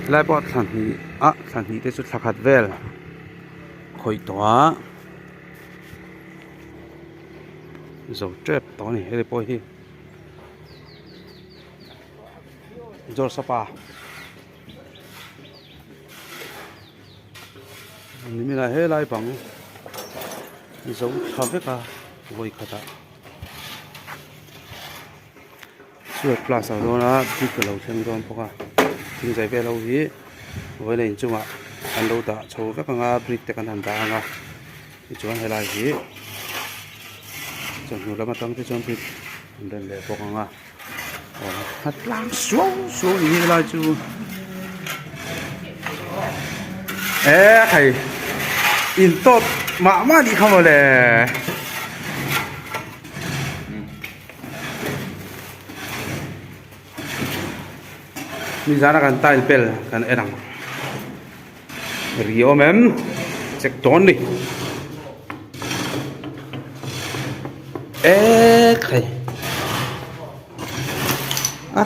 Helai pawh thla hnih ah thla hnih te chu thla khat vel khawih tawh a zo tep tawh a ni hei pawh hi Joseph-a nimina helai bang zo tha vek a vawi khatah. Suat class ah dawn a bike a lo thleng dawn bawk a thing zai vel ho hi vawiin a inchungah an lo dah chho vek ang a brick te kan han dah ang a tichuan helai hi chawhnu lam atang te chuan brick an rem leh bawk ang a aw a tlang suau suau a ni helai chu e hei intawt mah mah a nih kha mawle. Nizana kan tile bel kan en ang ri awm em check dawn ni ek hei a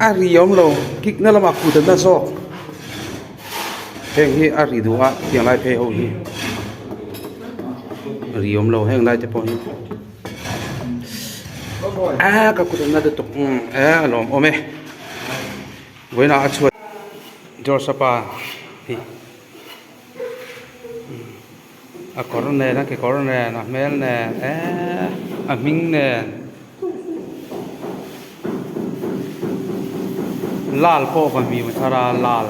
a ri awm lo kik na lamah kut an la zawk heng hi a ri duh a tiang lai phei ho hi ri awm lo heng lai te pawh hi. A ka kut na lutuk e a lawm awm e vawiinah a chhuat Joseph-a hi a kawr nen a kekawr nen a hmel nen eee a hming nen lal pawh va hmim thar a lal.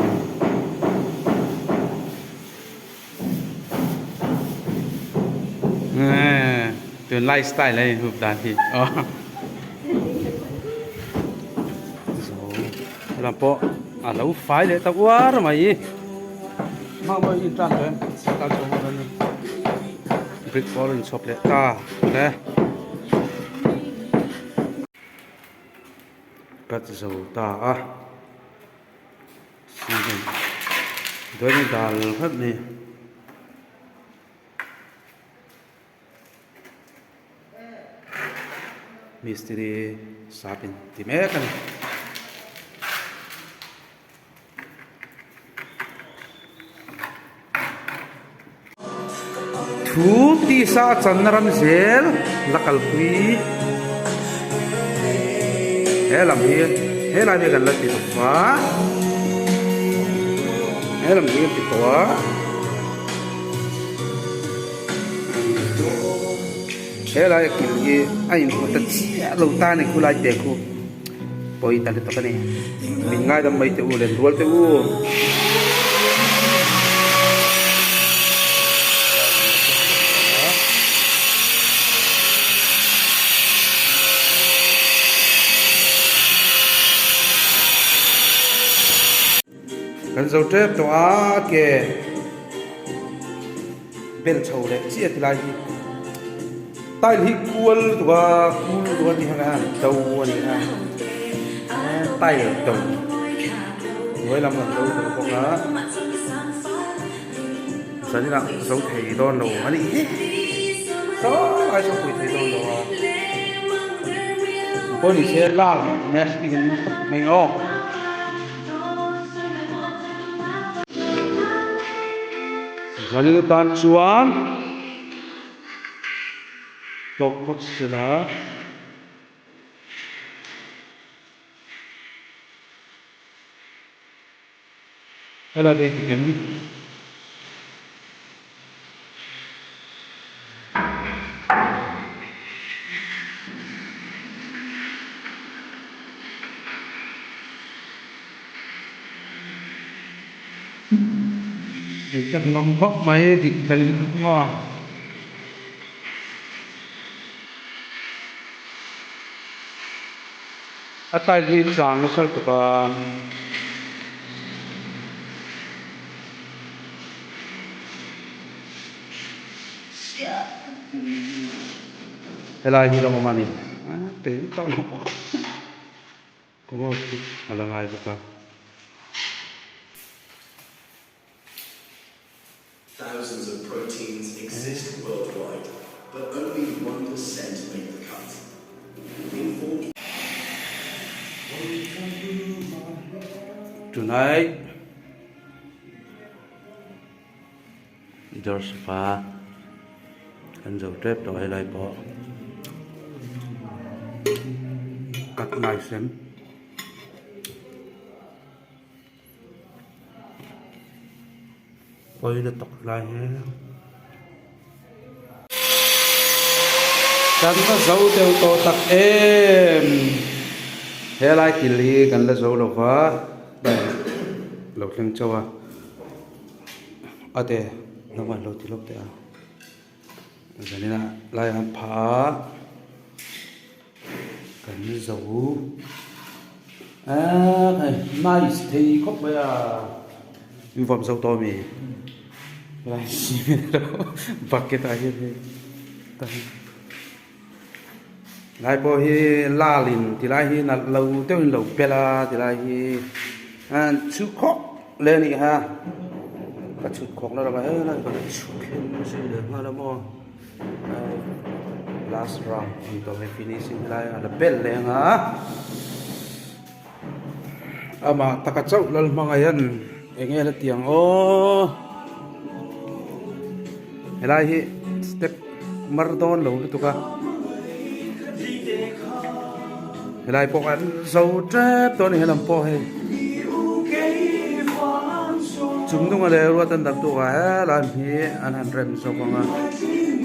Tunlai style a inhup dan hi aw zo lam pawh a lo fai leh ta uar mai hma mawi in tan tawh em tan chho maw dawn brick wall in chhawp leh ta le cut zo ta a. Dawin dal vek ni. Mistiri sap in ti mek a ni. Thu tisa a channa ram zel la kalpui he lam hi he lai hi kan la ti tawp a he lam hi kan ti tawh a he lai a kil hi a inhmu ta chiah lo ta a ni khulai te khu pawi ta lutuk a ni min ngaidam mai teh u lenrual teh u. Kan zo tep tawh a ke bel chho leh chiah tilai hi tile hi kual lutuk a kul lutuk a tih ang khan do a ni a tile do hnuai lam kan do tawh bawk a zaninah zo thei dawn lo a nih hi saw lai saw pui thei dawn lo a pawh ni se lal mask in mai aw. Zanin atan chuan hlawk phawt sela. Helai te hi eng? Dik ngam khawp mai dik thei lutuk maw. A tlai hi tlang nasa lutuk a. Helai hi lo awm a ni. A la ngai bawk a. Thousands of proteins exist worldwide, but only 1% make the cut. Informed. Tonight. Joseph-a kan zo tep tawh helai pawh cut nice em. Pawi la tak lai hi kan va zo deuh tawh tak em helai kil hi kan la zo lo va lo thleng chauh a a te naupang lo ti lawk teh a zanin ah lai an phah a. Kan zo aaa hei nice thei khawp mai a in vawm zo tawh ami helai cement alo bucket ah hian hei lai pawh hi lalin tilai hi nalh lo deuhin lo bel a tilai hi an chhu khawk leh a nih kha ka chhut khawk na lamah helai ka la chhu thleng zui leh nghal a maw. Last round an tawh hei finishing lai a la bel leh ang a amah taka chauh lal hmangaih an eng nge la ti ang aw helai hi step mar dawn lo lutuk a helai pawh an zo tep dawn a ni helam pawh hei chung hnunga leh ruat an dang tuk a helai hi an han rem zawk ang a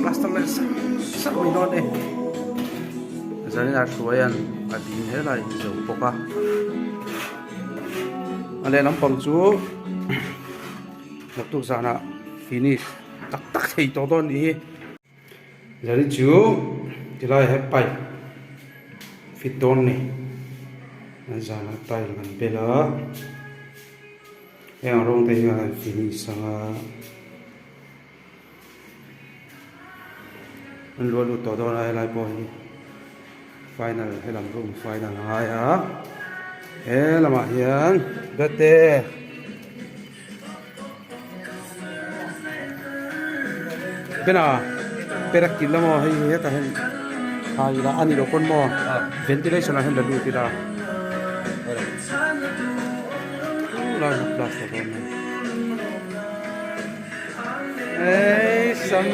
plaster leh sak sak mai dawn e zanin ah hruaian a ding helai hi zo bawk a a lehlam pang chu naktuk zanah finish tak tak thei tawh dawn a nih hi. Zari chu tilai ah hian pipe fit dawn a ni an zanah tile kan bel a heng rawng te hian an finish ang a an luah lut tawh dawn a helai pawh hi final helam room final a ngai a he lamah hian bete. Bena perak kil emaw hei hetah hian thla ila a ni lo pawn maw ventilation ah hian la lut ila lai hi plaster dawn a ni ei sam.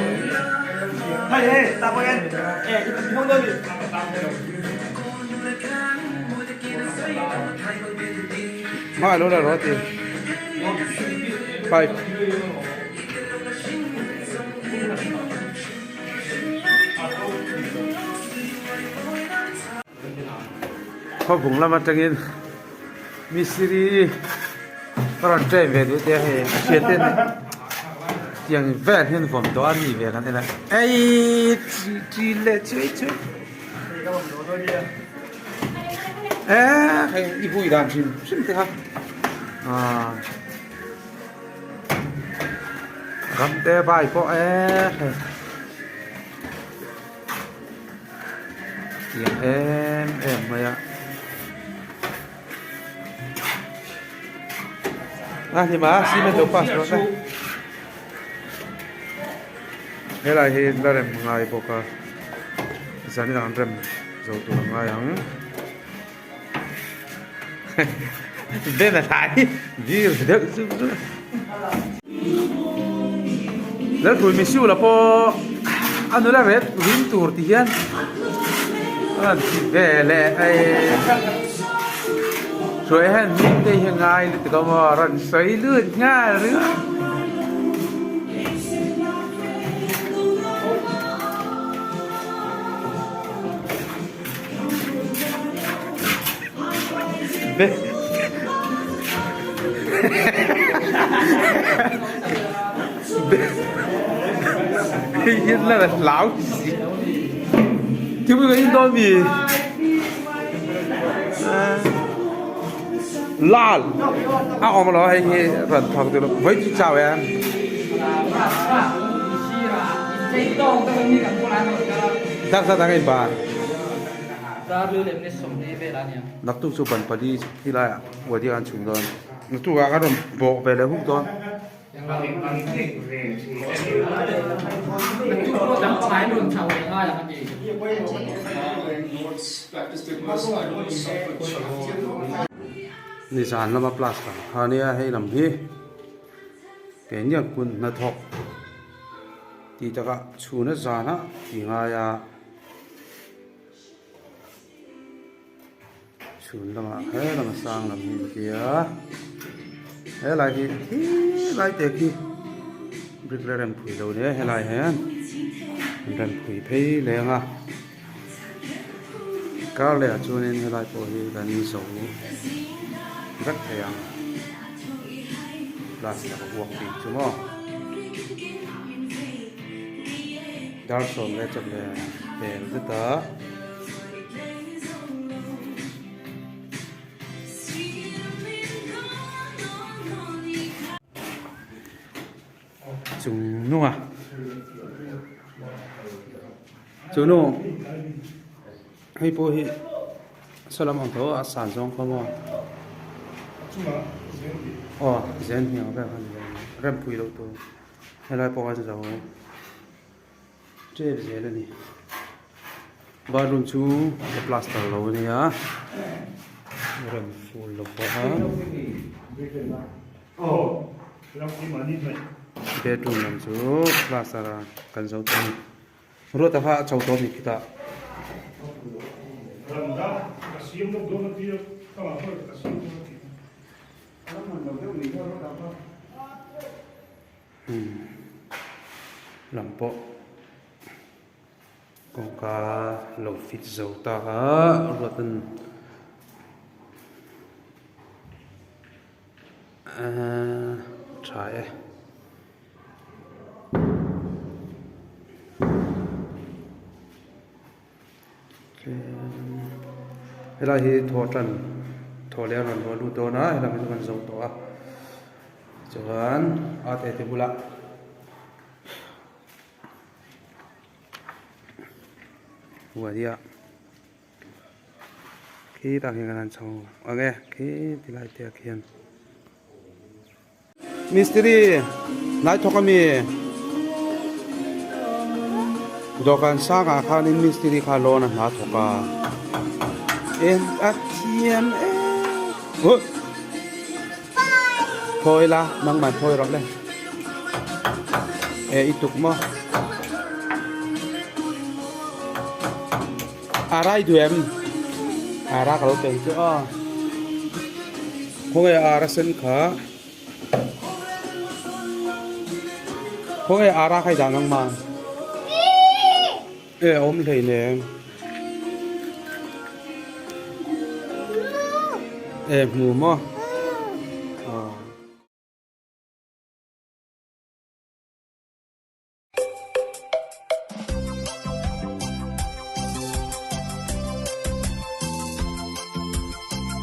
Hma alo la rawh a ti pipe khawbung lam atangin mistiri a rawn train ve duh te a hei a hriat em tiang vel hian vawm tawh a mi ve kan en a ei chi chi leh chui chui. Eee hei i hui dan hrim hrim te kha aaa ram te vai pawh eee hei tiang em em mai a a ni ma cement lo pass rawh se helai hi la rem ngai bawk a zanin an rem zo tur a ngai ang ben a hlai vir deuh chu chu lalpui misiu la pawh a nula ret rim tur ti hian a rawn ti ve leh ei hruai hian hming te hi ngai lutuk a maw rawn sawi lut nghal ringawt. Hlau si thiếu người Indomie lal a awm lo hei hi ran thawk deuh voi chu chau em dak sa dang in ban naktuk chu ban pali tilai ah wadi an chhung dawn naktuk ah kan rawn bawk ve leh huk dawn. Nizan lama plaster kha nia hei lam hi keini ang kun hnathawk. Tih takah chhuna zana tih ngai a. Chhun lamah he lama sang lam hi an ti a. Helai hi helai te khi brick la rem phui lo nia helai hian an rem phui phei leng a. Kar leh ah chuanin helai pawh hi kan zo vek thei ang plaster vuak tih chu maw dar sawm leh chawp leh pel zet a. Chung nunga chu nu hei pawh hi saw lam ang tho a san zawng kha maw aw zen hniang vel kha ni lo rempui loh tur helai pawh khan zo tep zel a ni bathroom chu a plaster lo a nia rem ful lo bawk a bedroom lam chu plaster a kan zo tawh a ni ruata kha a chho tawh a ni khitah. Lam pawh kawngka lo fit zo ta a ruat an ahh tha e. Helai hi thaw tan thaw leh a rawn luah lut dawn a helam hi chu kan zo tawh a chuan a te te bulah huaia khitah khian kan han chho ang e khi tilai te ah khian. Mistiri hnai thawk ami dawhkan sangah khanin mistiri kha lawn a hna thawk a en a thiam em huh thawi la nangmah thawi rawh le e i tuk maw a rai duh em a ra ka lo tel chu aw khawnge ara sen kha. Khawnge ara kha i dah nang ma? E a awm hlei nen. E hmu maw?